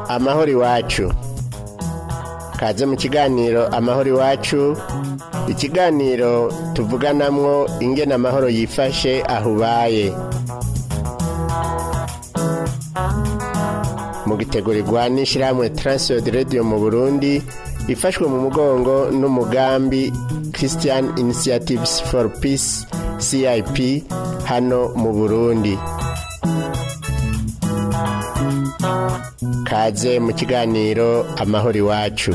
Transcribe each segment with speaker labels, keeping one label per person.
Speaker 1: Amahoro iwacu. Kaze mu kiganiro Amahoro iwacu, ikiganiro tuvuganamwo ingene amahoro yifashe aho ubaye. Mugitegurirwa n'ishirahamwe Transworld Radio mu Burundi, ifashwe mu mugongo n'umugambi Christian Initiatives for Peace CIP hano mu Burundi. Kaze mu kiganiro Amahoro iwacu.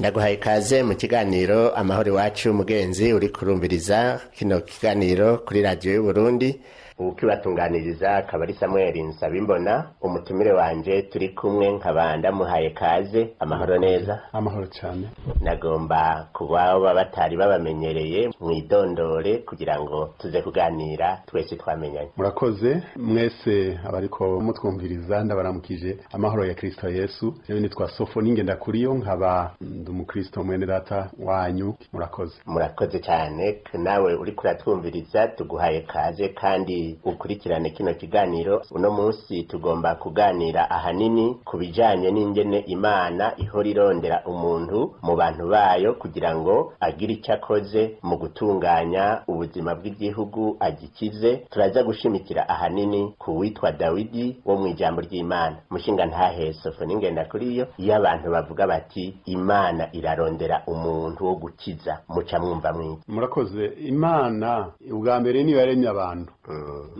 Speaker 1: Ndaguhaye kaze mu kiganiro Amahoro iwacu, mugenzi uri kurumviriza kino kiganiro kuri radio y'u Burundi. Ukibatunganiriza akaba ari Samuel Nsabimbona. Umutumire wanje turi kumwe nkaba ndamuhaye kaze. Amahoro neza.
Speaker 2: Amahoro cyane.
Speaker 1: Nagomba kuba batari babamenyereye mwidondore kugira ngo tuze kuganira twese twamenyanye.
Speaker 2: Murakoze mwese abariko mutwumviriza, ndabaramukije amahoro ya Kristo Yesu. Jewe nitwa Sofo ningenda kuriyo, nkaba ndi umukristo mwene data wanyu. Murakoze.
Speaker 1: Murakoze cyane. Nawe uri kuratwumviriza tuguhaye kaze kandi ukurikirane kino kiganiro. Uno munsi tugomba kuganira ahanini ku bijanye n'ingene Imana ihora irondera umuntu mu bantu bayo kugira ngo agire icyo akoze mu gutunganya ubuzima bw'igihugu agikize. Turaza gushimikira ahanini ku witwa Dawidi wo mu ijambo ry'Imana. Mushinga ntahe Sofo ningenda kuriyo, iyo abantu bavuga bati Imana irarondera umuntu wo gukiza, muca mwumva mwiki?
Speaker 2: Murakoze. Imana ubwa mbere niyo yaremye abantu,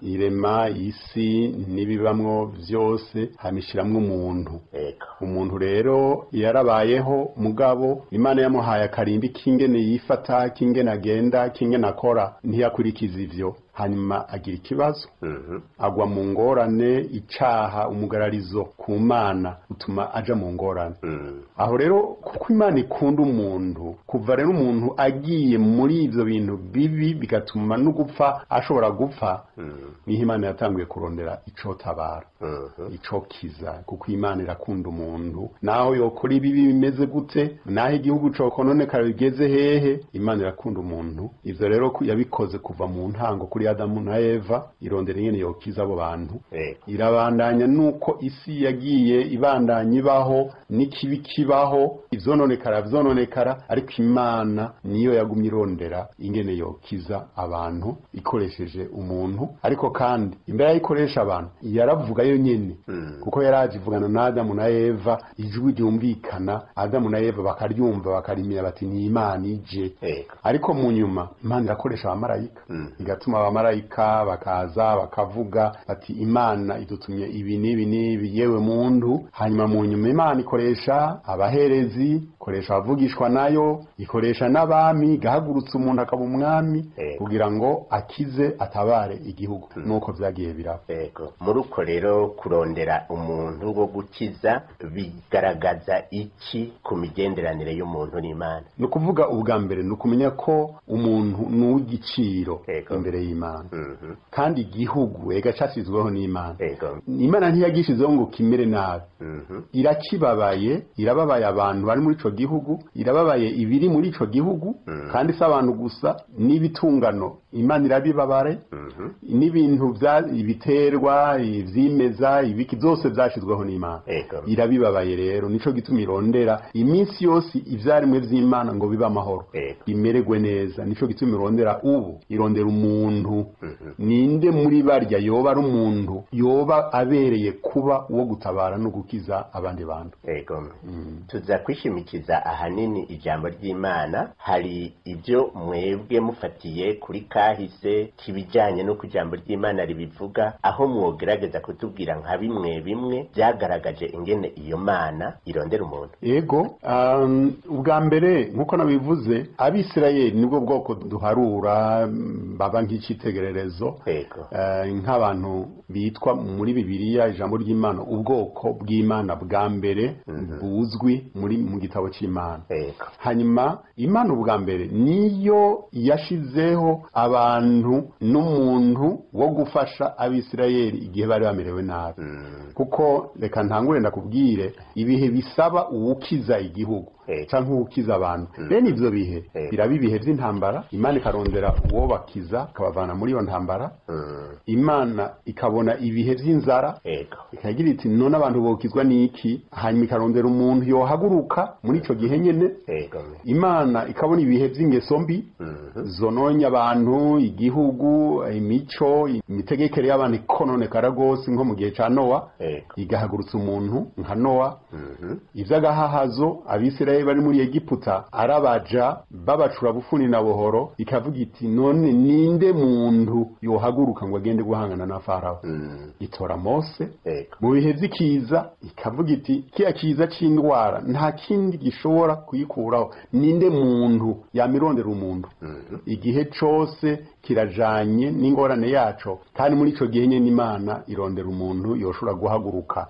Speaker 2: irema isi n'ibibamwo vyose, hamishiramwo umuntu. Umuntu rero yarabayeho, mugabo Imana yamuhaye akarimbi k'ingene yifata, k'ingene agenda, k'ingene akora, ntiyakurikiza ivyo. Hanyuma agira ikibazo, agwa mu ngorane, icaha umugararizo ku Mana utuma aja mu ngorane. Aho rero kuko Imana ikunda umuntu, kuva rero umuntu agiye muri ivyo bintu bibi bigatuma no gupfa ashobora gupfa, niho Imana yatanguye kurondera icotabara, icokiza, kuko Imana irakunda umuntu. Naho yokora ibibi bimeze gute, naho igihugu cokononekara bigeze hehe, Imana irakunda umuntu. Ivyo rero yabikoze kuva mu ntango kuri Adamu na Eva, irondera ingene yokiza abo bantu. Irabandanya nuko isi yagiye ibandanya ibaho, n'ikibi kibaho, ivyononekara vyononekara, ariko Imana niyo yagumye irondera ingene yokiza abantu ikoresheje umuntu. Ariko kandi imbere yayikoresha abantu yaravuga yo nyene, kuko yaraje ivugana na Adamu na Eva, ijwi ryumvikana, Adamu na Eva bakaryumva bakarimira bati ni Imana ije. Ariko mu nyuma Imana irakoresha abamarayika, igatuma abamarayika bakaza bakavuga bati Imana idutumye ibi n'ibi n'ibi, yewe muntu. Hanyuma mu nyuma Imana ikoresha abaherezi, ikoresha abavugishwa nayo, ikoresha n'abami, igahagurutsa umuntu akaba umwami kugira ngo akize atabare igihugu. Nuko vyagiye biraba.
Speaker 1: Muri uko rero kurondera umuntu wo gukiza bigaragaza iki ku migenderanire y'umuntu n'Imana?
Speaker 2: Ni ukuvuga ubwa mbere ni ukumenya ko umuntu ni uw'igiciro imbere y'Imana. Kandi igihugu ega casizweho n'Imana. Imana ntiyagishizeho ngo kimere nabi. Irakibabaye, irababaye abantu bari muri ico gihugu, irababaye ibiri muri ico gihugu, kandi si abantu gusa, n'ibitungano Imana irabibabare, n'ibintu ibiterwa, ivyimeza, ibiki byose vyashizweho n'Imana. Irabibabaye rero, nico gituma irondera iminsi yose ivyarimwe vy'Imana ngo bibe amahoro, bimererwe neza. Nico gituma irondera ubu, irondera umuntu. Ninde muri barya yoba ari umuntu yoba abereye kuba uwo gutabara no gukiza abandi bantu?
Speaker 1: Tuza kwishimikiza ahanini ijambo ry'Imana. Hari ibyo mwebwe mufatiye kuri kahise kibijanye no kujambo ry'Imana ribivuga, aho mwogerageza kutubwira nka bimwe bimwe byagaragaje ingene iyo Mana irondera umuntu?
Speaker 2: Ego, ubwa mbere nkuko nabivuze, Abisirayeli nibwo bwoko duharura baba nk'icitegererezo, nk'abantu bitwa muri Bibiliya ijambo ry'Imana ubwoko bw'Imana bwa mbere buzwi muri mu gitabo cy'Imana. Hanyuma Imana ubwa mbere niyo yashizeho abantu n'umuntu wo gufasha Abisirayeli igihe bari bamerewe nabi. Kuko reka ntangure ndakubwire ibihe bisaba uwukiza igihugu. canke uwukiza abantu. Bene ivyo bihe biraba ibihe vy'intambara, Imana ikarondera uwo bakiza ikabavana muri iyo ntambara. Imana ikabona ibihe vy'inzara, ikagira iti none abantu bokizwa n'iki? Hanyuma ikarondera umuntu yohaguruka muri ico gihe nyene. Imana ikabona ibihe vy'ingeso mbi zononya abantu, igihugu, imico, imitegekere y'abantu ikononekara rwose, nko mu gihe ca Nowa, igahagurutsa umuntu nka Nowa. Ivy'agahahazo, Abisirayeli bari muri Egiputa arabaja babacura bufuni na buhoro, ikavuga iti none ninde muntu yohaguruka ngo agende guhangana na Farawo? Itora Mose. Mu bihe vy'ikiza ikavuga iti kiya kiza c'indwara nta kindi gishobora kuyikuraho, ninde muntu yamirondera umuntu? Igihe cose kirajanye n'ingorane yaco, kandi muri ico gihe nyene Imana irondera umuntu yoshobora guhaguruka.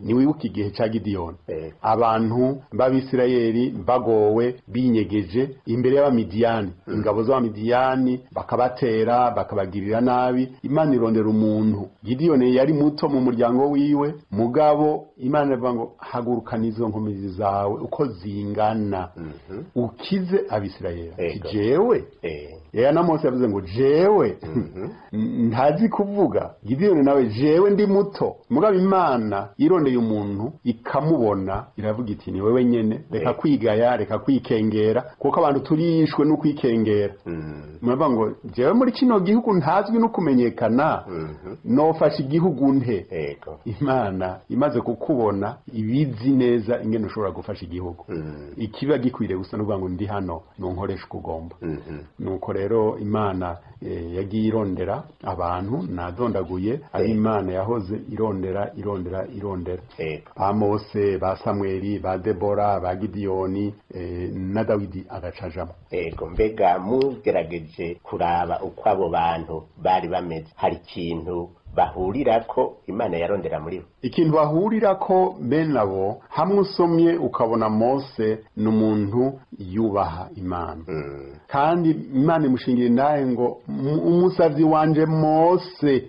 Speaker 2: Niwibuka igihe ca Gidiyoni, abantu b'Abisirayeli bagowe binyegeje imbere y'Abamidiyani, ingabo z'Abamidiyani bakabatera bakabagirira nabi. Imana irondera umuntu. Gidiyoni yari muto mu muryango wiwe, mugabo Imana ivuga ngo hagurukana izo nkomezi zawe uko zingana, ukize Abisirayeli. Jewe na Mose yavuze ngo jewe ntazi kuvuga, Gidiyoni nawe jewe ndi muto. Mugabo Imana irondeye umuntu ikamubona, iravuga iti ni wewe nyene, reka kwigaya, reka kwikengera, kuko abantu turishwe no kwikengera. Muravuga ngo jewe muri kino gihugu ntazwi no kumenyekana, nofasha igihugu nte? Imana imaze kukubona ibizi neza ingene ushobora gufasha igihugu. Ikiba gikwiriye gusa n'uvuga ngo ndi hano nonkoresha uko ugomba. Nuko rero Imana yagiye irondera abantu, nadondaguye ari Imana yahoze irondera irondera irondera. Ba Mose, ba Samweli, ba Debora, ba Gidiyoni, na Dawidi agacajamo.
Speaker 1: Mbega mugerageje kuraba uko abo bantu bari bameze, hari ikintu bahurirako Imana yarondera muri bo?
Speaker 2: Ikintu bahurirako bene abo, hamwe usomye ukabona Mose ni umuntu yubaha Imana, kandi Imana imushingira indahe ngo umusavyi wanje Mose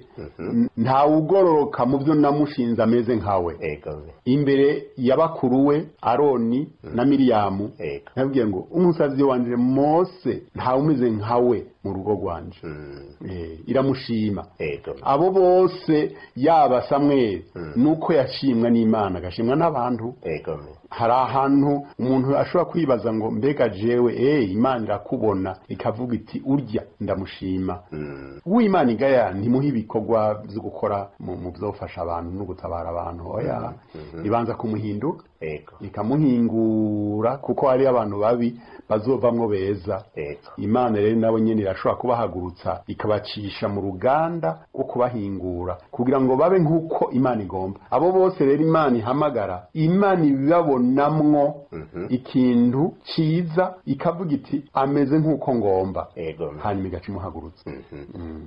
Speaker 2: ntawugororoka mu byo namushinze ameze nkawe. Imbere ya bakuru we Aroni na Miriyamu yabwiye ngo umusavyi wanje Mose ntawumeze nkawe mu rugo rwanje. Iramushima. Abo bose yaba Samweli nuko yashimwa n'Imana agashimwa n'abantu. Hari ahantu umuntu ashobora kwibaza ngo mbega jewe, Imana irakubona ikavuga iti urya ndamushima. Uw'Imana igaya ntimuha ibikorwa byo gukora mu byofasha abantu no gutabara abantu, oya, ibanza kumuhinduka ikamuhingura, kuko hari abantu babi bazovamwo beza. Imana rero nabo nyene irashobora kubahagurutsa ikabacisha mu ruganda rwo kubahingura kugira ngo babe nk'uko Imana igomba. Abo bose rero Imana ihamagara, Imana ibabonamwo ikintu ciza, ikavuga iti ameze nk'uko ngomba, hanyuma igaca imuhagurutsa.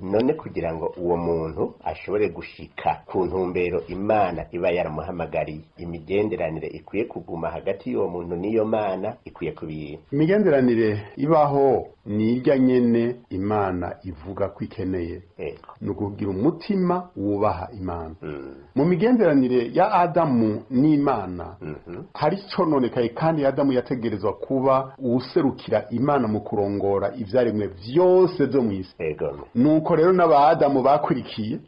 Speaker 1: None kugira ngo uwo muntu ashobore gushika ku ntumbero Imana iba yaramuhamagariye, imigenderanire ikwiye kuguma hagati y'uwo muntu n'iyo Mana ikwiye kubiye.
Speaker 2: Imigenderanire ibaho ni irya nyene Imana ivuga ko ikeneye, ni ukugira umutima wubaha Imana. Mu migenderanire ya Adamu n'Imana hari icononekaye, kandi Adamu yategerezwa kuba uwuserukira Imana mu kurongora ivyaremwe vyose vyo mw'isi. Nuko rero n'aba Adamu bakurikiye,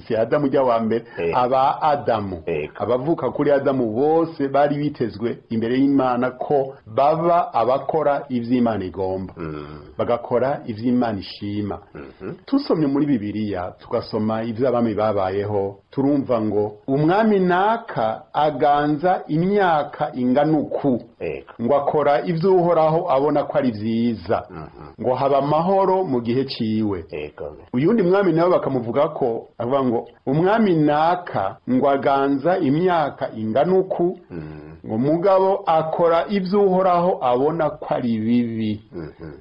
Speaker 2: si Adamu ujya wa mbere, aba Adamu abavuka kuri Adamu bose bari bitezwe imbere y'Imana ko baba abakora ivy'Imana igomba, bagakora ivy'Imana ishima. Tusomye muri Bibiliya tugasoma ivy'abami babayeho, turumva ngo umwami naka aganza imyaka ingana uku, ngo akora ivy'Uhoraho abona ko ari vyiza, ngo haba amahoro mu gihe ciwe. Uyundi mwami nawe bakamuvuga ko avuga ngo umwami naka ngo aganza imyaka ingana uku, ngo mugabo akora ivy'Uhoraho abona ko ari bibi.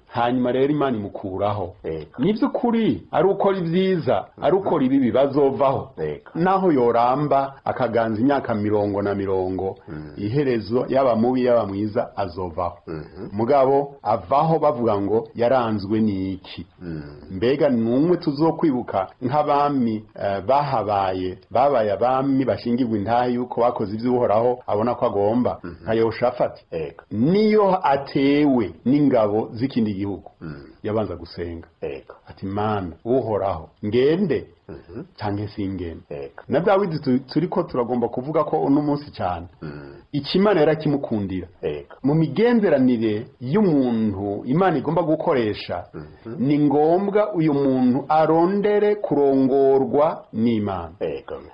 Speaker 2: Hanyuma rero Imana imukuraho. Nivy'ukuri ari ukora ivyiza ari ukora ibibi bazovaho, naho yoramba akaganza imyaka mirongo na mirongo, iherezo yaba mubi yaba mwiza azovaho. Mugabo avaho bavuga ngo yaranzwe n'iki? Mbega numwe tuzokwibuka nk'abami bahabaye, babaye abami bashingirwa intahe yuko bakoze ivy'Uhoraho abona ko agomba. agomba nka Yehoshafati, niyo atewe n'ingabo z'ikindi gihugu yabanza gusenga ati Mana Uhoraho, ngende canke singende? Na Dawidi turiko turagomba kuvuga ko uno munsi cyane ikimana yarakimukundira. Mu migenderanire y'umuntu Imana igomba gukoresha, ni ngombwa uyu muntu arondere kurongorwa n'Imana.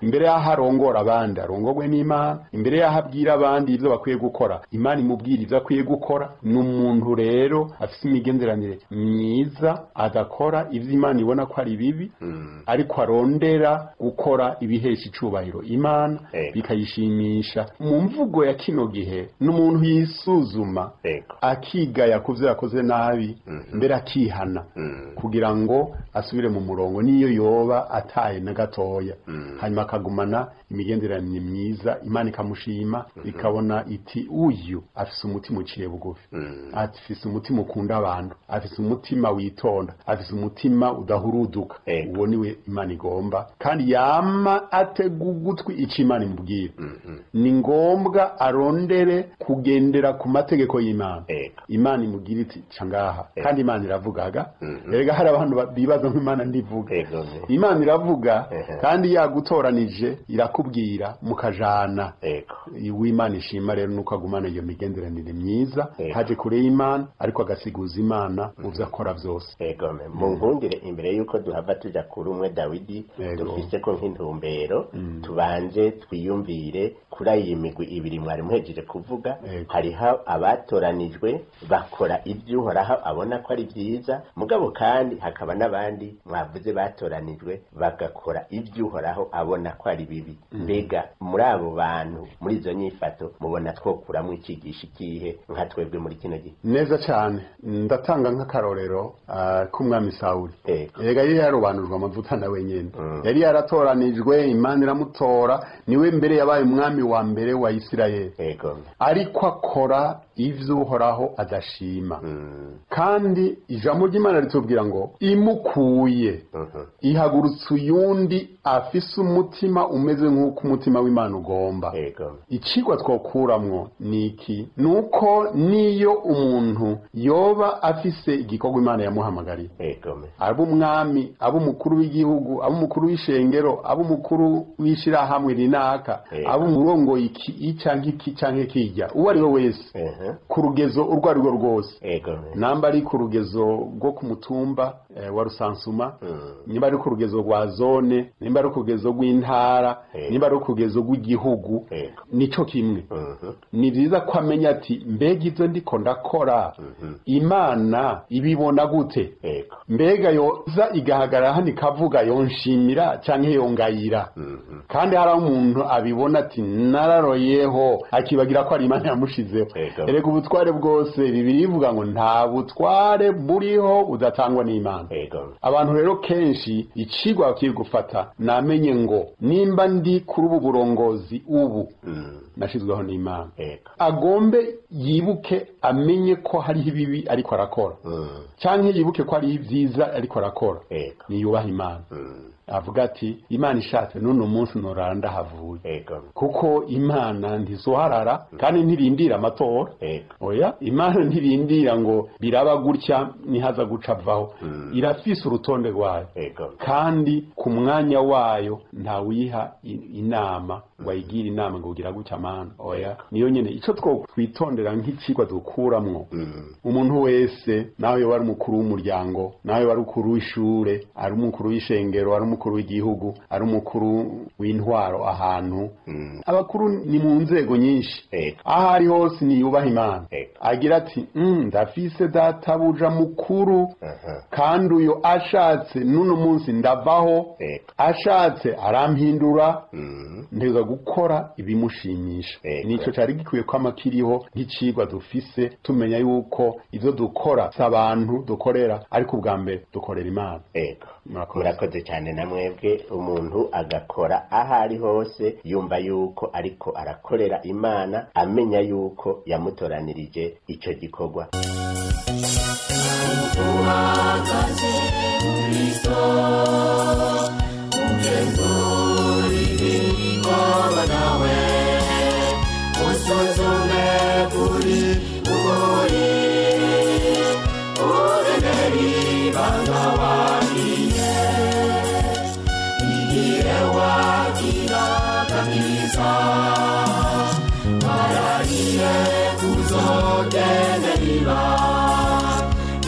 Speaker 2: Imbere y'aho arongora abandi, arongorwe n'Imana. Imbere y'aho abwira abandi ibyo bakwiye gukora, Imana imubwira ibyo akwiye gukora. Ni umuntu rero afise imigenderanire myiza, adakora ibyo Imana ibona ko ari bibi, ariko arondera gukora ibihesha icubahiro Imana, bikayishimisha. Mu mvugo ya kino gihe, n'umuntu yisuzuma, akigaya ku byo yakoze nabi, mbere akihana kugira ngo asubire mu murongo niyo yoba ataye na gatoya, hanyuma akagumana imigenderanire myiza, Imana ikamushima, ikabona iti uyu afise umutima uciye bugufi, afise umutima ukunda abantu, afise umutima witonda, afise umutima udahuruduka. Uwo niwe Imana igomba, kandi yama atega ugutwi ico Imana imubwira. Ni ngombwa arondere kugendera ku mategeko y'Imana. Imana imubwira iti ca ngaha, kandi Imana iravugaga. Erega hari abantu bibaza ngo Imana ndivuga. Imana iravuga, kandi yagutoranije irakubwira mukajana. Uwimana ishima rero nuko agumana iyo migenderanire myiza, haje kure y'Imana, ariko agasiguza Imana mu vyo akora vyose.
Speaker 1: Mu nkundire, imbere yuko duhava tuja kuri umwe Dawidi dufise ko nk'intumbero, tubanze twiyumvire kuri iyi migwi ibiri mwari muhejeje kuvuga. Hariho abatoranijwe bakora ibyo Uhoraho abona ko ari byiza, mugabo kandi hakaba n'abandi mwavuze batoranijwe bagakora ibyo Uhoraho abona ko ari bibi. Mbega muri abo bantu, muri izo nyifato, mubona twokuramwo icigisho ikihe nka twebwe muri kino gihe?
Speaker 2: Neza cyane. Ndatanga nk'akarorero k'umwami Sawuli. Erega yari yarobanujwe amavuta na wenyene, yari yaratoranijwe, Imana iramutora, niwe mbere yabaye umwami wa mbere wa Isirayeli, ariko akora ivyo Uhoraho adashima. Kandi ijambo ry'Imana ritubwira ngo imukuye ihagurutse uyundi afise umutima umeze nk'uko umutima w'Imana ugomba. Icigwa twokuramwo ni iki? Nuko niyo umuntu yoba afise igikorwa Imana yamuhamagariye, aba umwami, aba umukuru w'igihugu, aba umukuru w'ishengero, aba umukuru w'ishirahamwe rinaka, aba umurongoye iki canke iki canke kirya, uwo ari we wese, ku rugezo urwo ari rwo rwose, namba ari ku rugezo rwo ku mutumba wa Rusansuma, nimba ari ku rugezo rwa zone, nimba ari ku rugezo rw'intara, nimba ari ku rugezo rw'igihugu, nico kimwe. Ni vyiza ko amenya ati mbega ivyo ndiko ndakora Imana ibibona gute? Mbega yoza igahagarara hano ikavuga, yonshimira canke yongayira? Kandi hari aho umuntu abibona ati nararoyeho, akibagira ko ari Imana yamushizeho. Erega ubutware bwose, Bibiliya ivuga ngo nta butware buriho budatangwa n'Imana. Abantu rero kenshi icigwa bakwiye gufata, namenye ngo nimba ndi kuri ubu burongozi ubu, nashizweho n'Imana. Agombe yibuke, amenye ko hariho ibibi ariko arakora, canke yibuke ko hariho ibyiza ariko arakora. Niyubaha Imana, avuga ati Imana ishatse n'uno munsi norara ndahavuye, kuko Imana ntizoharara kandi ntirindira amatora. Oya, Imana ntirindira ngo biraba gutya nihaza guca avaho. Irafise urutonde rwayo, kandi ku mwanya wayo ntawiha inama ngo ayigira inama ngo ugira gutya Mana. Oya, niyo nyene. Ico two twitondera nk'icigwa dukuramwo, umuntu wese, nawe yoba ari umukuru w'umuryango, nawe yoba ari umukuru w'ishure, ari umukuru w'ishengero, ari umukuru w'igihugu, ari umukuru w'intwaro ahantu, abakuru ni mu nzego nyinshi, aho ari hose niyubaha Imana, agira ati ndafise databuja mukuru, kandi uyo ashatse n'uno munsi ndavaho, ashatse arampindura, nteza gukora ibimushimisha. Nico cari gikwiye kwama kiriho nk'icigwa dufise, tumenya yuko ivyo dukora si abantu dukorera, ariko ubwa mbere dukorera Imana.
Speaker 1: Murakoze cyane na mwebwe. Umuntu agakora aho ari hose yumva yuko ariko arakorera Imana, amenya yuko yamutoranirije ico gikorwa.
Speaker 3: Uhagaze Kristo, ugenzura ibikorwa nawe, usuzume. neza Warariye kuzogenera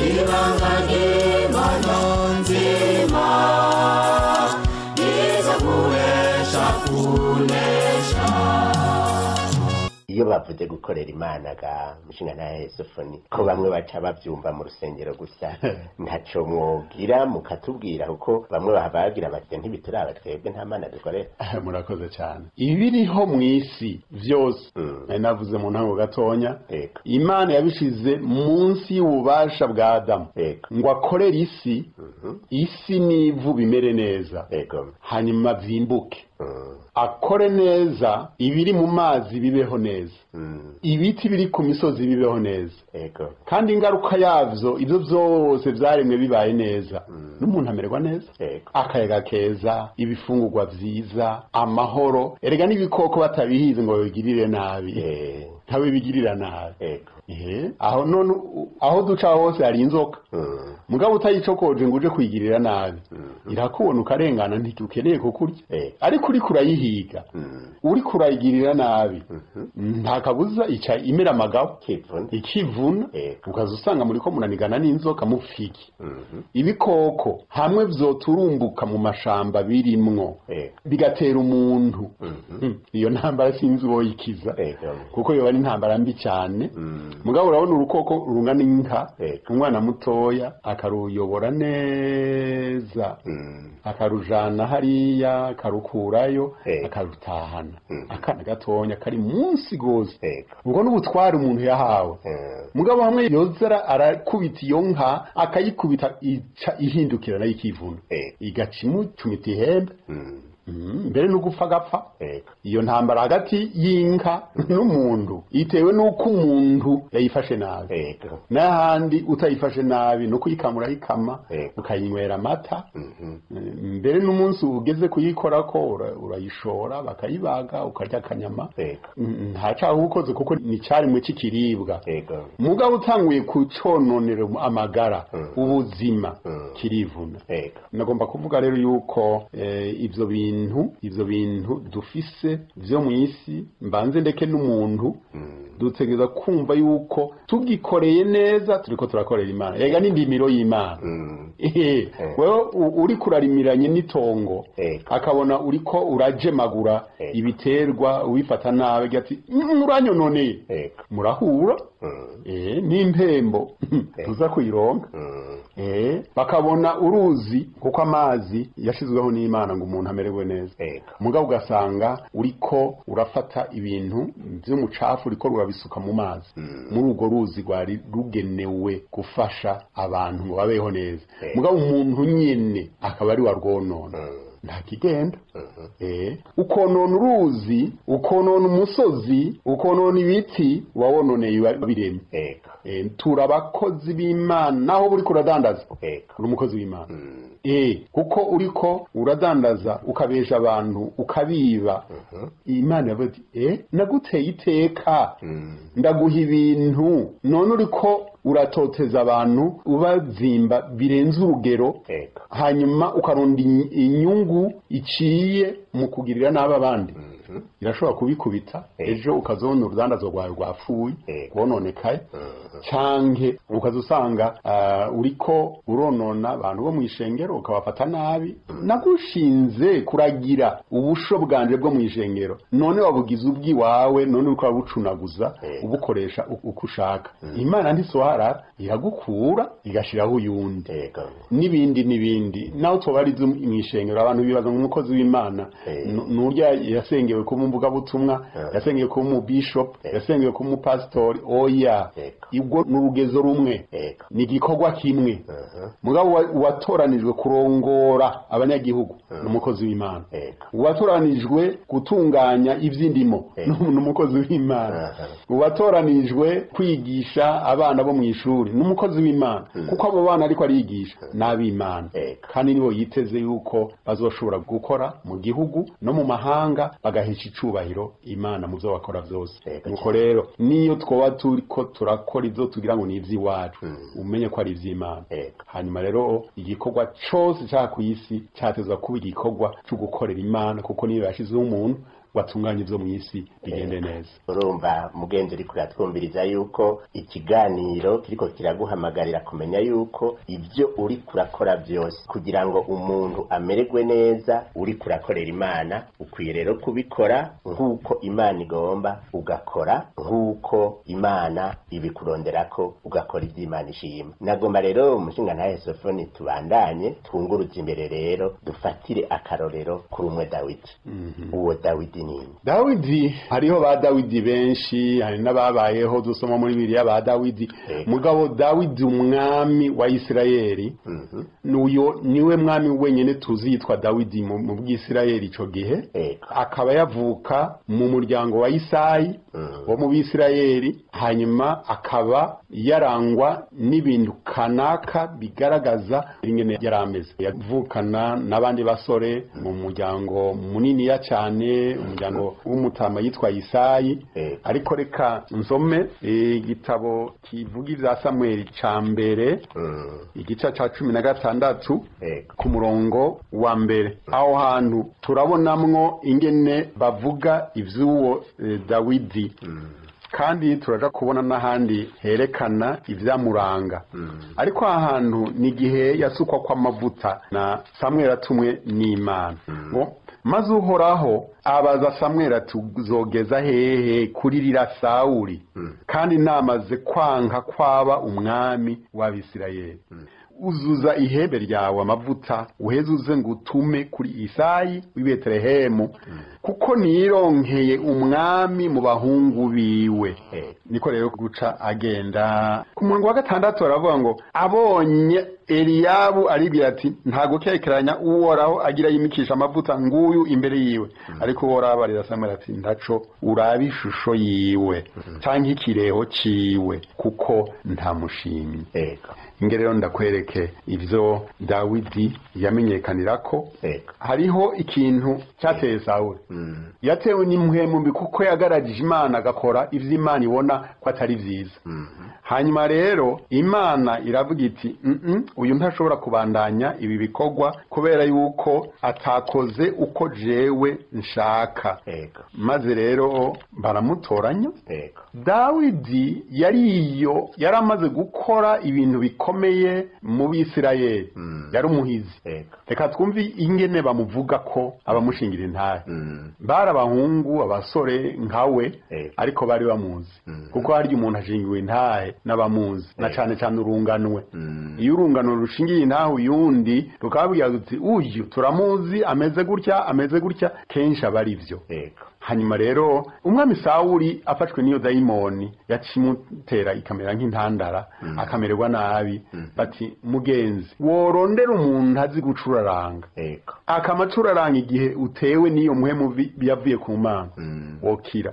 Speaker 3: Ibanga ry'Imana nzima Iza guhesha kunesha.
Speaker 1: Iyo bavuze gukorera Imana ga mushinga na Sofoni ko bamwe baca bavyumva mu rusengero gusa ntaco mwogira mukatubwira kuko bamwe babagira bati ntibituraba twebwe nta mana dukorera.
Speaker 2: Murakoze cyane. Ibiriho mw'isi vyose navuze mu ntango gatonya Imana yabishize munsi y'ububasha bwa Adamu ngo akorere isi isi n'ivu bimere neza hanyuma vyimbuke akore neza ibiri mu mazi bibeho neza ibiti biri ku misozi bibeho neza kandi ingaruka yavyo ibyo byose vyaremwe bibaye neza n'umuntu amererwa neza akayaga keza ibifungurwa vyiza amahoro erega n'ibikoko batabihize ngo babigirire nabi ntawe bigirira nabi aho none aho duca hose hari inzoka mugabo utayicokoje ngo uje kwigirira nabi irakubona ukarengana ntitukeneye kukurya ariko uri kurayihiga uri kurayigirira nabi nta kabuza ica imera amagabo ikivuna ukaza usanga muri ko munanigana n'inzoka mufiki ibikoko hamwe vyoturumbuka mu mashamba birimwo bigatera umuntu iyo ntambara sinzi uwo yikiza kuko yoba ari intambara mbi cyane mugabo urabona urukoko rungana inka umwana mutoya akaruyobora neza akarujana hariya akarukurayo akarutahana akana gatonya kari munsi gose ubwo n'ubutware umuntu yahawe mugabo hamwe yozera arakubita iyo nka akayikubita ica ihindukira nayo ikivuna igaca imucumita ihembe mbere n'ugupfa gapfa. Iyo ntambara hagati y'inka n'umuntu itewe n'uko umuntu yayifashe nabi n'ahandi utayifashe nabi no kuyikamura ikama ukayinywera amata mbere n'umunsi ugeze kuyikorako urayishora bakayibaga ukarya akanyama nta cyaha ukoze kuko ni cyarimwe cy'ikiribwa. Mugabo utanguye kucononera amagara ubuzima kirivuna. Nagomba kuvuga rero yuko ivyo bintu dufise vyo mw'isi mbanze ndeke n'umuntu dutegereza kumva yuko tugikoreye neza turiko turakorera Imana yega n'indimiro y'Imana. Wewe uri kurarimiranye n'itongo akabona uriko urajemagura ibiterwa ubifata nabi ati uranyononeye murahura n'impembo tuza kuyironka bakabona uruzi kuko amazi yashizweho n'Imana ngo umuntu amererwe neza mugabo ugasanga uriko urafata ibintu by'umucafu uriko urabisuka mu mazi muri urwo ruzi rwari rugenewe gufasha abantu ngo babeho neza mugabo umuntu nyene akaba ari warwonona nta kigenda. Ukonona uruzi ukonona umusozi ukonona ibiti wawononeye biremye. Turabakozi b'Imana naho buri kuradandaza uri umukozi w'Imana kuko uriko uradandaza ukabesha abantu ukabiba Imana yavuze ati naguteye iteka ndaguha ibintu none uriko uratoteza abantu ubazimba birenze urugero hanyuma ukaronda inyungu iciye mu kugirira nabi abandi irashobora kubikubita ejo ukazobona urudandazo rwawe rwapfuye rwononekaye canke ukazusanga uriko uronona abantu bo mw'ishengero ukabafata nabi nagushinze kuragira ubusho bwanje bwo mw'ishengero none wabugize ubwiwawe none uriko urabucunaguza ubukoresha uko ushaka. Imana ntisohara iragukura igashiraho uyundi n'ibindi n'ibindi. Naho tobarize mw'ishengero abantu bibaza ngo umukozi w'Imana nurya yasengewe kuba umuvugabutumwa yasengewe kuba umu bishop yasengewe kuba umupastori oya ubwo n'urugezo rumwe ni igikorwa kimwe. Mugabo watoranijwe kurongora abanyagihugu n'umukozi w'Imana uwatoranijwe gutunganya ivy'indimo n'umukozi w'Imana uwatoranijwe kwigisha abana bo mw'ishuri n'umukozi w'Imana kuko abo bana ariko arigisha n'ab'Imana kandi nibo yiteze yuko bazoshobora gukora mu gihugu no mu mahanga bagahesha icubahiro Imana mu byo bakora byose. Nuko rero niyo twoba turiko turakora ivyo tugira ngo ni ivy'iwacu umenye ko ari ivy'Imana. Hanyuma rero igikorwa cose ca kw'isi catezwa kuba igikorwa co gukorera Imana kuko niyo yashizeho umuntu ngo atunganye ivyo mw'isi bigende neza.
Speaker 1: Urumva mugenzi uriko uratwumviriza yuko ikiganiro kiriko kiraguhamagarira kumenya yuko ibyo uriko urakora byose kugira ngo umuntu amererwe neza uriko urakorera Imana, ukwiye rero kubikora nk'uko Imana igomba, ugakora nk'uko Imana ibikuronderako, ugakora ibyo Imana ishima. Nagomba rero umushinga ntahe Sofoni tubandanye twunguruze imbere rero dufatire akarorero kuri umwe Dawidi. Uwo Dawidi ni
Speaker 2: Dawidi. Hariho ba Dawidi benshi, hari n'ababayeho dusoma muri Bibiliya ba Dawidi. Mugabo Dawidi umwami wa Isirayeli, n'uyo niwe mwami wenyene tuzi yitwa Dawidi mu bw'Isirayeli ico gihe, akaba yavuka mu muryango wa Isayi wo mu Bisirayeli, hanyuma akaba yarangwa n'ibintu kanaka bigaragaza ingene yari ameze. Yavukana n'abandi basore mu muryango muniniya cyane, umuryango w'umutama yitwa Isayi. Ariko reka nsome igitabo kivuga ibya Samweli ca mbere, igice ca 16 ku murongo wa mbere. Aho hantu turabonamwo ingene bavuga ivy'uwo Dawidi, kandi turaja kubona n'ahandi herekana ivyamuranga. Ariko aha hantu ni igihe yasukwa kw'amavuta na Samweli atumwe n'Imana. Ngo maze Uhoraho abaza Samweli ati uzogeza hehe kuririra Sawuli, kandi namaze kwanka kwaba umwami w'Abisirayeli? Uzuza ihembe ryawe amavuta, uheze uze ngo utume kuri Isayi w'i Betelehemu, kuko nironkeye umwami mu bahungu biwe. Niko rero guca agenda. Ku murongo wa 6 aravuga ngo abonye Eliyabu aribwira ati nta gukekeranya Uhoraho agira yimikisha amavuta nguyu imbere yiwe. Ariko Uhoraho abarira Samweli ati ndaco uraba ishusho yiwe canke ikireho ciwe, kuko ntamushimye. Nge rero ndakwereke ivyo Dawidi yamenyekanirako. Hariho ikintu cyateye Sawuli. Yatewe n'impwemu mbi kuko yagaragije Imana agakora ivyo Imana ibona ko atari vyiza. Hanyuma rero Imana iravuga iti uyu ntashobora kubandanya ibi bikorwa kubera yuko atakoze uko jewe nshaka. Maze rero baramutoranya. Dawidi yariyo yaramaze gukora ibintu bikomeye mu Bisirayeli, yari umuhizi. Reka twumve ingene bamuvuga ko abamushingira intahe. Bari abahungu abasore nkawe, ariko bari bamuzi, kuko harya umuntu ashingiwe intahe n'abamuzi, na cane cane urunganwe. Iyo urungano rushingiye intahe uyundi rukabwira ruti uyu turamuzi ameze gutya ameze gutya, kenshi aba ari vyo. Hanyuma rero umwami Sawuli afashwe n'iyo dayimoni yacimutera ikamera nk'intandara, akamererwa nabi. Bati mugenzi worondera umuntu azi gucuraranga, akamacuraranga igihe utewe n'iyo muhemu yavuye ku Mana, wokira.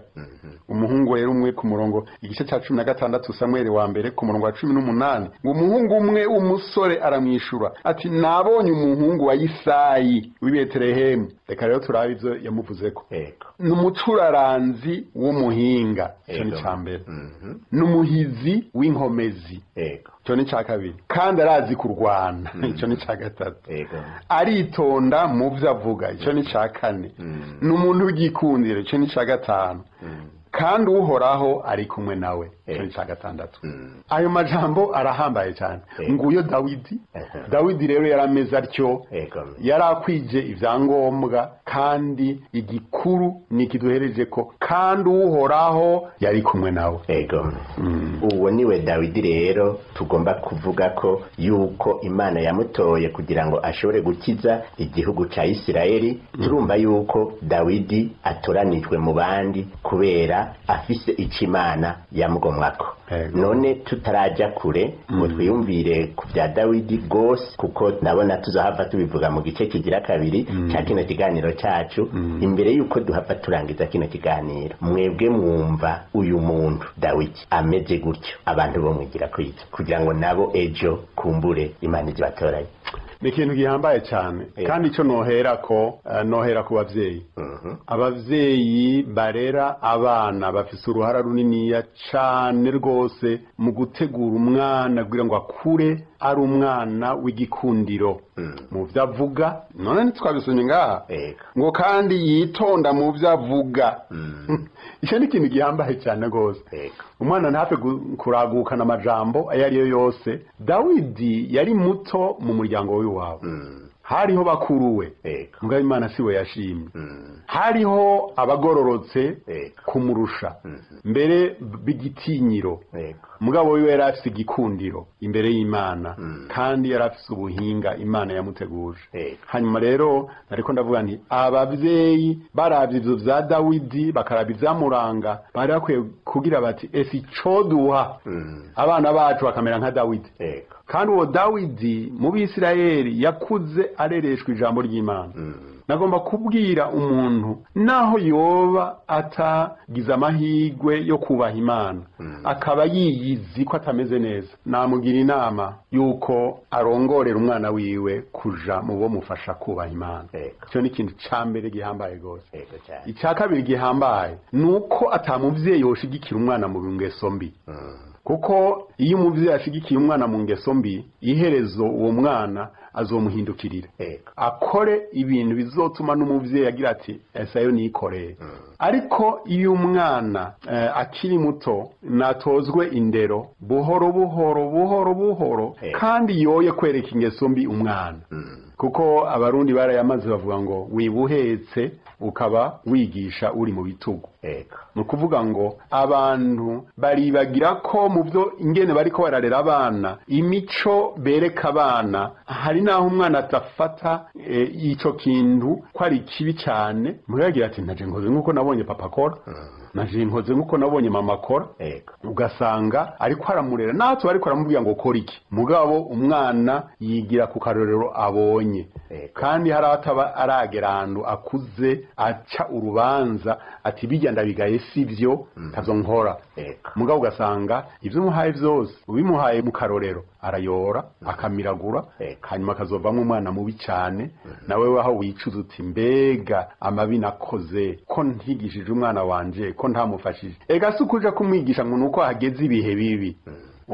Speaker 2: Umuhungu rero umwe ku murongo igice ca 16 Samweli wa mbere ku murongo wa 18, ngo umuhungu umwe w'umusore aramwishura ati nabonye umuhungu wa Isayi w'i Betelehemu. Reka rero turabe ivyo yamuvuzeko. N'umucuraranzi w'umuhinga, ico ni ca mbere. N'umuhizi w'inkomezi, ico ni ca kabiri. Kandi arazi kurwana, ico ni ca gatatu. Aritonda mu vyo avuga, ico ni ca kane. N'umuntu w'igikundiro, ico ni ca gatanu. Kandi Uhoraho ari kumwe nawe, ico ni ca gatandatu. Ayo majambo arahambaye cyane. Nguyo Dawidi. Dawidi rero yarameze atyo, yarakwije ivyangombwa, kandi igikuru ni kiduhereje ko kandi Uhoraho yari kumwe nawe.
Speaker 1: Uwo niwe Dawidi rero tugomba kuvuga ko yuko Imana yamutoye kugira ngo ashobore gukiza igihugu ca Isirayeli. Turumva yuko Dawidi atoranijwe mu bandi kubera afise icimana yamugomwako. None tutaraja kure ngo twiyumvire ku vya Dawidi gose, kuko ndabona tuzohava tubivuga mu gice kigira kabiri ca kino kiganiro cacu. Imbere yuko duhava turangiza kino kiganiro, mwebwe mwumva uyu muntu Dawidi ameze gutyo, abantu bo mwigira kwiki kugira ngo nabo ejo kumbure Imana izibatoranye?
Speaker 2: Ni ikintu gihambaye cyane, kandi ico nohera ko nohera ku bavyeyi. Abavyeyi barera abana bafise uruhara runiniya cane rwose mu gutegura umwana kugira ngo akure ari umwana w'igikundiro mu vyo avuga. None ntitwabisomye ngaha ngo kandi yitonda mu vyo avuga. Icyo ni ikintu gihambaye cyane rwose. Umwana ntapfe kuragukana amajambo ayo ari yo yose. Dawidi yari muto mu muryango w'iwabo, hariho bakuru we, mugabo Imana si we yashimye. Hariho abagororotse kumurusha mbere b'igitinyiro, mugabo wiwe yari afise igikundiro imbere y'Imana, kandi yari afise ubuhinga Imana yamuteguje. Hanyuma rero nariko ndavuga nti abavyeyi baravye ivyo vya Dawidi, bakaraba ivyamuranga, bari bakwiye kugira bati ese icoduha abana bacu bakamera nka Dawidi. Kandi uwo Dawidi mu Bisirayeli yakuze arereshwa ijambo ry'Imana. Nagomba kubwira umuntu naho yoba atagize amahirwe yo kubaha Imana, akaba yiyizi ko atameze neza, namugira inama yuko arongorera umwana wiwe kuja mu bo mufasha kubaha Imana. Icyo ni ikintu ca mbere gihambaye gose. Icya kabiri gihambaye nuko atamuvyeyi yoshigikira umwana mu ngeso mbi, kuko iyo umuvyeyi ashigikiye umwana mu ngeso mbi, iherezo uwo mwana azomuhindukirira, akore ibintu bizotuma n'umuvyeyi agira ati ese ayo nikoreye. Ariko iyo umwana akiri muto natozwe indero buhoro buhoro buhoro buhoro, kandi yoye kwereka ingeso mbi umwana, kuko abarundi barayamaze bavuga ngo wibuhetse ukaba wigisha uri mu bitugu. Ni ukuvuga ngo abantu baribagira ko mu byo ingene bariko bararera abana, imico bereka abana, hari naho umwana atafata ico kintu ko ari kibi cyane, muragira ati naje nkoze nkuko nabonye papa akora, naje nkoze nkuko nabonye mama akora. Ugasanga ariko aramurera natwe ariko aramubwira ngo kora iki, mugabo umwana yigira ku karorero abonye. Kandi hari ataba aragera ahantu akuze aca urubanza ati bijya ndabigaye sivyo ntavyo nkora, mugabo ugasanga ivyo umuhaye vyose ubimuhaye mu karorero arayora akamiragura, hanyuma akazovamwo umwana mubi cyane. Nawe waho wicuza uti mbega amabi nakoze ko ntigishije umwana wanje, ko ntamufashije. Ega si ukuja kumwigisha ngo nuko hageze ibihe bibi.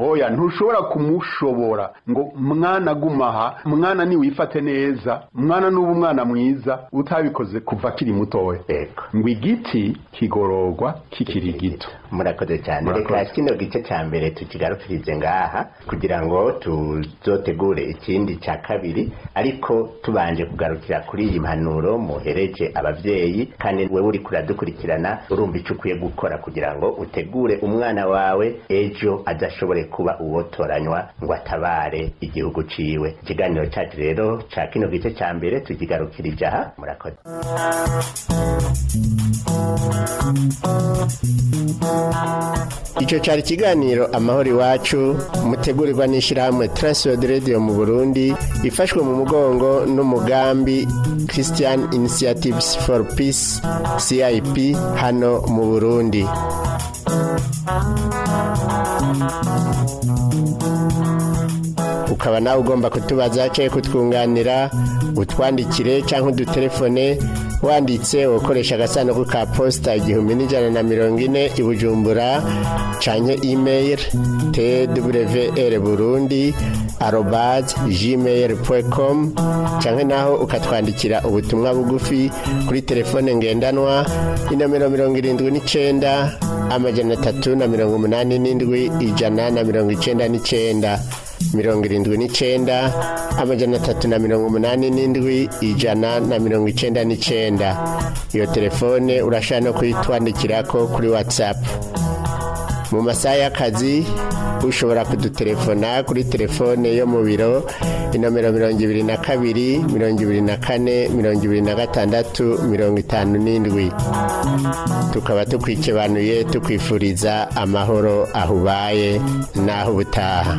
Speaker 2: Oya, ntushobora kumushobora ngo mwana gumaha, mwana ni wifate neza, mwana nuba umwana mwiza utabikoze kuva kiri mutoya. Ngo igiti kigororwa kikiri gito.
Speaker 1: Murakoze cyane. Reka kino gice cya mbere tukigarukirize ngaha kugira ngo tuzotegure ikindi cya kabiri, ariko tubanje kugarukira kuri iyi mpanuro muhereje abavyeyi. Kandi wewe uri kuradukurikirana urumva ico ukwiye gukora kugira ngo utegure umwana wawe ejo azashobore kuba uwotoranywa ngo atabare igihugu ciwe. Ikiganiro cyacu rero ca kino gice cya mbere tukigarukirije aha. Murakoze. Ico cari ikiganiro Amahoro Iwacu mutegurirwa n'ishirahamwe Transworld Radio mu Burundi, ifashwe mu mugongo n'umugambi Christian Initiatives for Peace CIP hano mu Burundi. Ukaba nawe ugomba kutubaza cyangwa kutwunganira, utwandikire cyangwa udutelefone wanditse ukoresha agasanduku ka posta 1140 i Bujumbura, canke email twrburundi@gmail.com, canke naho ukatwandikira ubutumwa bugufi kuri telefone ngendanwa inomero 79 387 199, 79 387 199. Iyo telefone urashobora no kuyitwandikirako kuri WhatsApp. Mu masaha y'akazi ushobora kudutelefona kuri telefone yo mu biro inomero 22 24 26 57. Tukaba tukwikebanuye tukwifuriza amahoro ahubaye n'aho ubutaha.